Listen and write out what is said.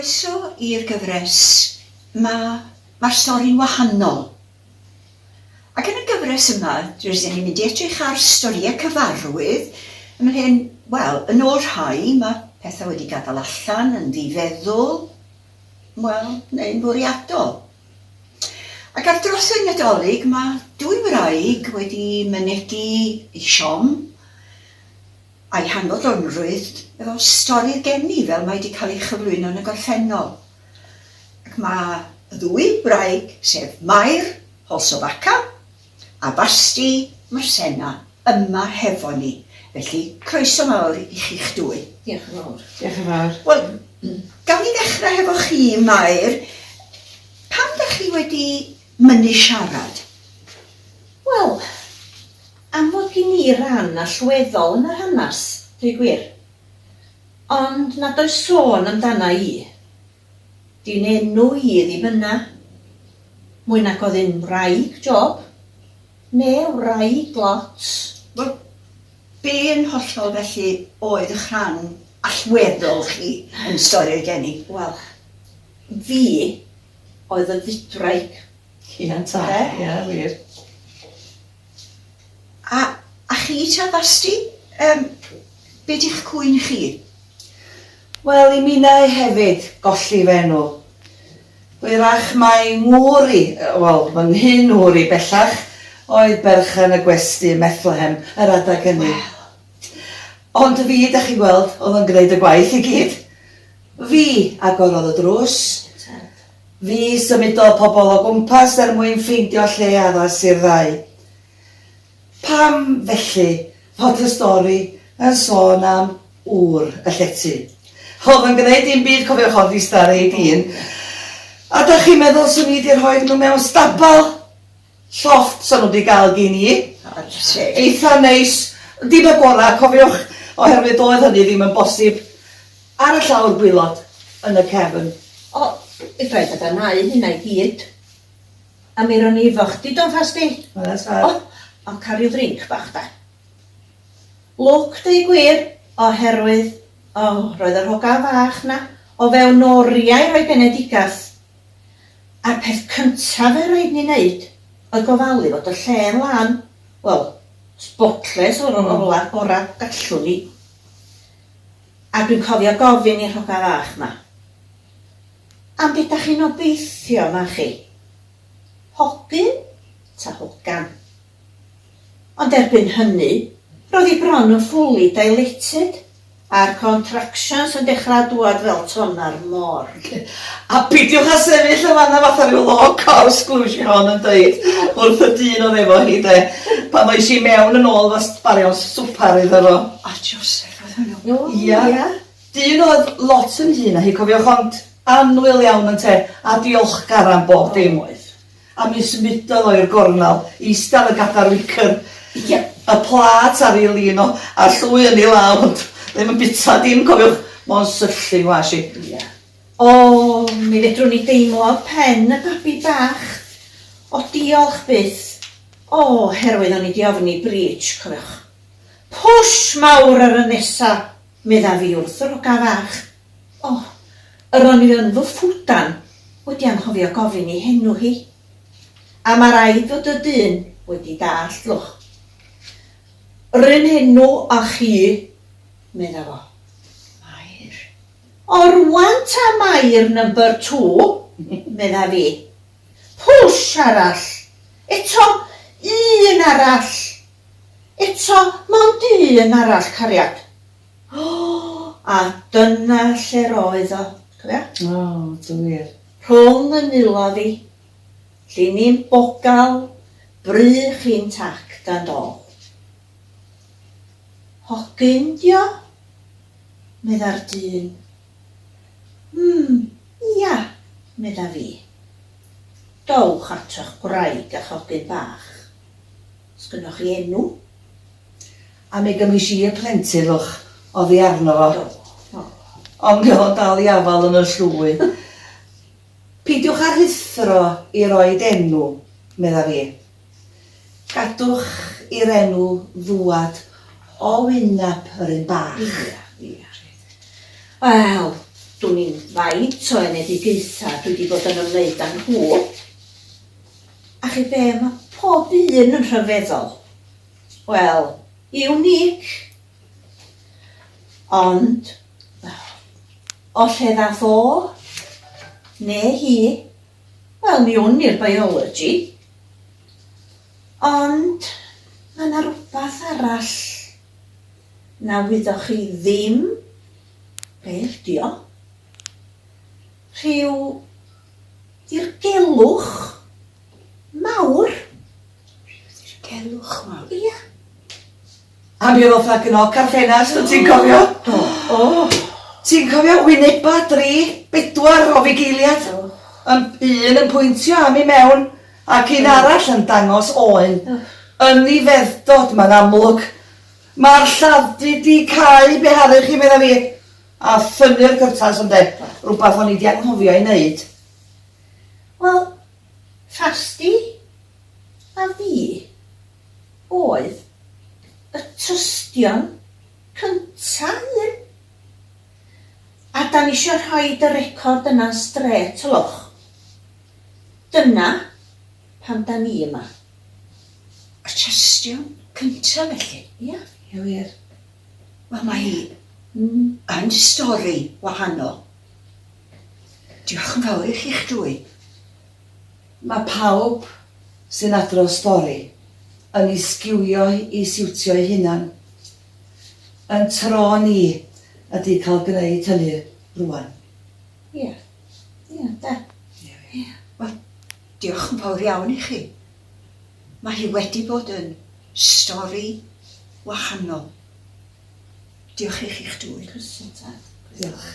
Croeso i'r gyfres 'Ma Mae'r Stori'n Wahanol. Ac yn y gyfres yma, rydyn ni'n mynd i edrych ar storïau cyfarwydd, ymhen, wel, yn ôl rhai, mae pethau wedi gadael allan yn ddifeddwl, wel, neu'n fwriadol. Ac ar drothwy'r Nadolig, mae dwy wraig wedi mynegi eu siom a'i hanfodlonrwydd efo stori'r geni fel mae wedi cael ei chyflwyno yn y gorffennol. Ac mae y ddwy wraig, sef Mair Holsovaca a Vasti Marsena, yma hefo ni. Felly, croeso mawr i chi'ch dwy. Diolch yn fawr. Diolch yn fawr. Wel, gawn ni ddechrau hefo chi, Mair. Pam dach chi wedi mynnu siarad? Wel, am fod gin i ran allweddol yn yr hanes, dweud gwir. Ond nad oes sôn amdana i. Di'n enw i ddim yna. Mwy nag oedd un wraig Job. Ne wraig Lot. Wel, be yn hollol felly oedd ych rhan allweddol chi yn stori'r geni? Wel, fi oedd y fydwraig. Ia, tad. Ia, wir. A, a chi ta, Vasti? Yym, be di'ch cwyn chi? Wel, i minnau hefyd golli fy enw. Hwyrach mai ngŵr i, wel, fy nghyn-ŵr i bellach, oedd berchen y gwesty ym Methlehem yr adeg hynny. Wel. Ond fi, dach chi'n gweld, oedd yn gwneud y gwaith i gyd. Fi agorodd y drws. Fi symudodd pobl o gwmpas er mwyn ffeindio lle addas i'r ddau. Pam, felly, fod y stori yn sôn am ŵr y llety? Oedd yn gwneud dim byd, cofiwch, ond ista ar ei din. A dach chi'n meddwl 'swn i 'di rhoid nhw mewn stabal? Llofft 'sa nhw 'di gael gin i. Eitha neis. Dim y gora, cofiwch, oherwydd doedd hynny ddim yn bosib. Ar y llawr gwaelod, yn y cefn. O, fedra i gadarnhau hynna i gyd. A mi ro'n i efo chdi do Fasti? Oes tad. O, o cael rhyw ddrinc bach da. Lwc deud gwir, oherwydd, o, roedd yr hogan fach 'na o fewn oriau rhoi genedigaeth. A'r peth cyntaf oedd raid ni wneud oedd gofalu fod y lle yn lân, wel, spotless o'r ola gora gallwn ni. A dwi'n cofio gofyn i'r hogan fach 'ma, Am be dach chi'n obeithio 'ma chi? Hogyn ta hogan? Ond erbyn hynny, roedd hi bron yn fully dilated, a'r contractions yn dechrau dŵad fel tonna'r môr. A peidiwch â sefyll yn fan'na fatha rhyw log cors, glywsh i hon yn deud wrth y dyn oedd efo hi de, pan ddois i mewn yn ôl efo sbarion swpar iddo fo. A Joseph oedd hwnnw. O, Ia. ia. Dyn oedd lot yn hŷn na hi, cofiwch, ond annwyl iawn ynte, a diolchgar am bob dim. Oedd. A mi symudodd o i'r gornel, ista ar y gadar wicker. Ie. Y plât ar ei lin o, a'r llwy yn ei law, ond ddim yn bita dim, cofiwch, mond syllu ngwas i. Ie. O, mi fedrwn i deimlo pen y babi bach. O, diolch byth. O, herwydd o'n i 'di ofni breach, cofiwch. Pwsh mawr ar y nesa! Medda fi wrth yr hoga fach. O, yr o'n i yn fy ffwdan wedi anghofio gofyn ei henw hi. A ma raid fod y dyn wedi dallt, lwch. Run enw â chi, medda fo. Mair. O rwan ta Mair number two, medda fi. Pwsh arall. Eto, un arall. Eto, mond un arall, cariad. O, a dyna lle'r oedd o, cofia? O, do wir. Rhwng y nilodd i, llinyn bogal, brych intact and all. Hogyn 'di o? medda'r dyn. Mm, ia, medda fi. Dowch atoch gwraig a'ch hogyn bach. Sgynnoch chi enw? A mi gymris i y plentyn, lwch, oddi arno fo. Do. O. Ond mi o'dd o'n dal i afal yn y llwy. Peidiwch â rhuthro i roid enw, medda fi. Gadwch i'r enw ddŵad o wynab yr un bach. Ia, ia. Wel, Dwn i'm faint o enedigaethau dwi 'di bod yn ymwneud â nhw. A chi be, mae pob un yn rhyfeddol. Wel, unique. Ond, o lle ddath o, neu hi, wel, mi wn i'r biology. Ond, mae 'na rwbath arall na wyddoch chi ddim be ydi o. Rhyw ddirgelwch mawr. Rhyw ddirgelwch mawr? Ia. A mi oedd o'n gnoc ar ffenast, wyt ti'n cofio? Do. O! Ti'n cofio wyneba dri, bedwar o fugeiliad? Do. Yn, un yn pwyntio am i mewn, ac un arall yn dangos oen. Yn ei fedddod, mae'n amlwg. Mae'r lladd-dy 'di cau, beharu chi, medda fi. A thynnu'r cyrtas, ynde? Rwbath o'n i 'di anghofio ei wneud. Wel, Ffasti a fi oedd y tystion cynta un. A 'dan ni isio rhoid y record yna'n strêt, ylwch. Dyna pam 'dan ni yma. Y tystion cynta felly? Ia. Ia wir. Wel mae hi yn stori wahanol. Diolch yn fawr i chi'ch dwy. Mae pawb sy'n adrodd stori yn ei sgiwio i siwtio'i hunan. Yn tro ni ydi cael gwneud hynny rwan. Ia. Ia, de. Ia. Ia. Wel, diolch yn fawr iawn i chi. Mae hi wedi bod yn stori wahanol. Diolch i chi'ch dwy. Croeso tad. Diolch.